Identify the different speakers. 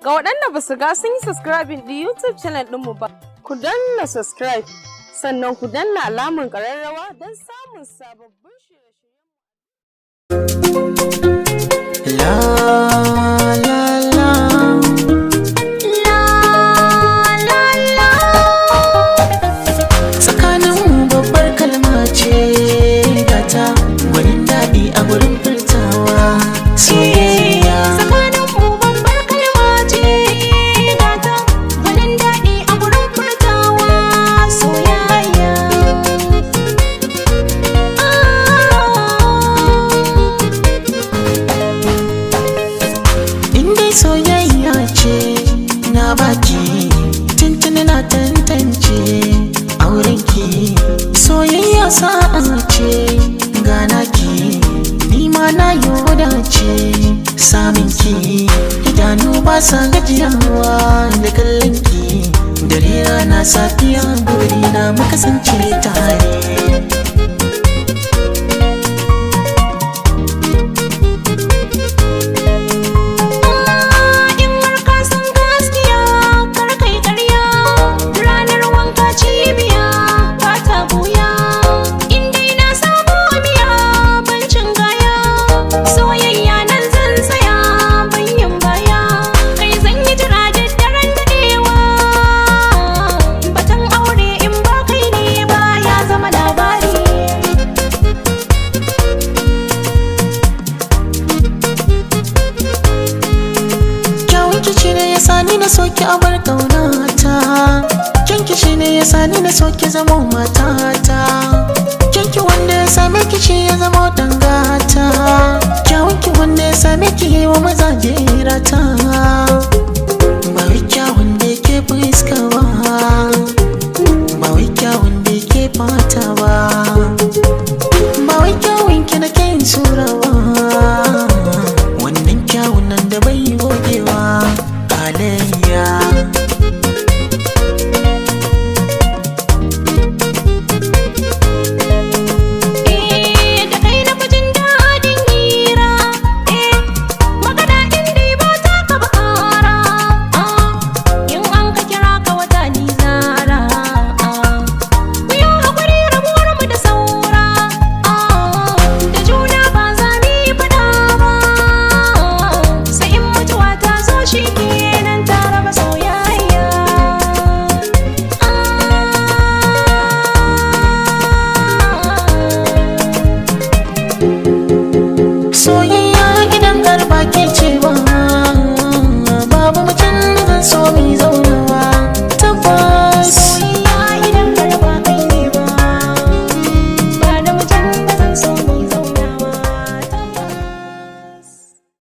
Speaker 1: Ga waɗanda ba su ga sun yi subscribing ɗin YouTube channel ɗinmu ba, ku danna subscribe, sannan ku danna alamar ƙararrawa don samun sababbin shirye-shiryen.
Speaker 2: La la la.
Speaker 3: La la la.
Speaker 2: Tsakanin babbar kalma ce gata, gwanin daɗi a gurin furtawa, soyayya.
Speaker 3: Tsakanin mu babbar kalma ce gata, gwanin daɗi a gurin furtawa, soyayya. Ah.
Speaker 2: In dai soyayya ce na baki, tuntuni na tantance aurenki. Soyayya sa'a ce gana ki, ni ma na yoda ce samun ki. Idanu ba sa gajiyawa da kallon ki, dare rana safiya, burina mu kasance tare.
Speaker 3: In har ka san gaskiya, kar kai ƙarya. Ranar wanka cibiya ba ta buya. In dai na samu miya, ban cin gaya. Soyayya nan zan tsaya, ban yin baya. Kai zan yi jira da daren daɗewa. Batun aure in ba kai ne ba ya zama labari.
Speaker 2: Kyawun kishi ne ya sani na soki a bar ƙaunata. Kyan kishi ne ya sani na soki zamo matata. Kyanki wanda ya same kishi ya zamo dangata. Kyawun ki wanda ya same ki yi wa mazaje rata. Ba wai kyawun da yake fuska ba, ba wai kyawun da yake fata ba, ba wai kyawun ki na kyan sura ba. Wannan kyawun nan da bai gogewa, halayya.
Speaker 3: Eh, da kai na fi jin daɗin hira. Eh, magana in dai ba ta ka ba ƙara. Ah, in an ka kira ka wata ni zara. Ah, ku yi haƙuri rabuwar mu da saura. Ah, da juna ba za mu yi faɗa ba. Sai in mutuwa ta zo shi kenan.